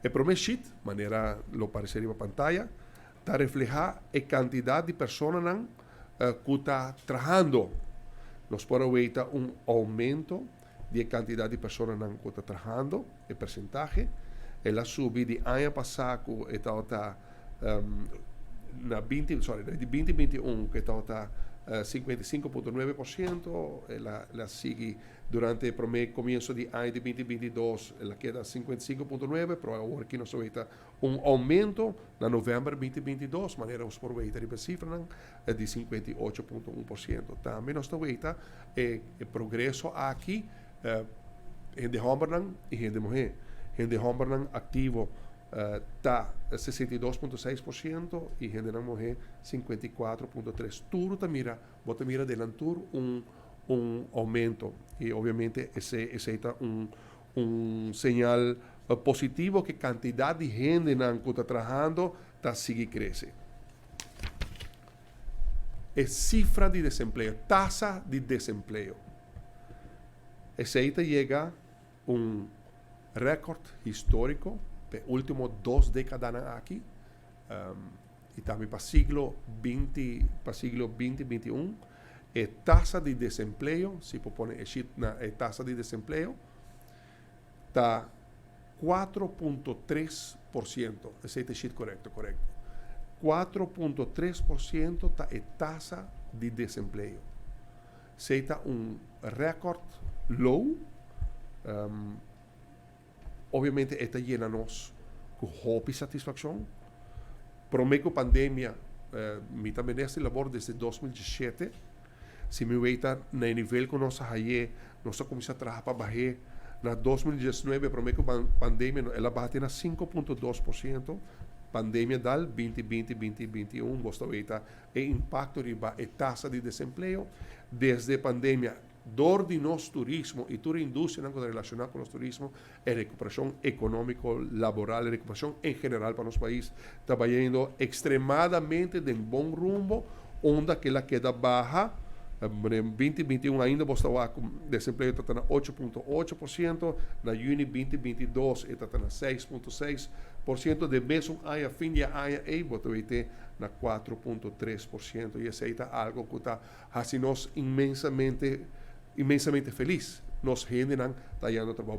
E promé sheet, manera lo aparesé riba pantaya, ta reflehá e kantidat di personanan ku ta trahando. Nos por a weita un oumento di e kantidat di personanan ku ta trahando, e persentahe. El a subi di aña pasá ku e tabata na binti, sorry, di 2021 ku e tabata 55,9%, el a sigui durante e promé komienso di aña di 2022 el a keda 55,9, pero awor aki nos a weita un oumento na novèmber 2022, manera nos por weita riba e sifranan, di 58,1%. Tambe nos ta weita e progreso aki hende hòmbernan i hende muhé. Hende hòmbernan aktivo ta 62,6% i hendenan muhé 54,3. Tur ta mira, bo ta mira den nan tur un oumento i obviamente esei ta un señal positivo ku e kantidat di hendenan ku ta trahando ta sigui krese. E sifra di desempleo, tasa di desempleo, esei ta yega un rèkòrt históriko pa e último dos dékadanan aki i tambe pa siglo binti, pa siglo binti 21. E tasa di desempleo, si por pone e sheet na e tasa di desempleo, ta 4,3%. Esei ta e sheet korekto, korekto. 4,3% ta e tasa di desempleo. Esei ta un rèkòrt low. Obviamente e ta yena nos ku hopi satisfakshon. Promé ku pandemia, mi ta minister di labor desde 2017. Si mi weita na e nivel ku nos a haye, nos a kuminsá traha pa bah'é. Na 2019, promé ku pandemia, el a baha te na 5,2%. Pandemia dal 2020, 2021, bo ta weita e impakto riba e tasa di desempleo. Desde pandemia, dor di nos turismo i tur e industrianan ku ta relashoná ku nos turismo, e rekuperashon ekonómiko, laboral, e rekuperashon en general pa nos pais ta bayendo ekstremadamente den bon rumbo, unda ku el a keda baha. Den 2021 ainda bo ta wak ku desempleo ta ta na 8,8%, na yüni 2022 e ta ta na 6,6%, den mesun aña, fin di e aña ei, bo ta wete na 4,3%, i esei ta algu ku ta hasi nos inmensamente, inmensamente felis. Nos hendenan ta hayando trabou.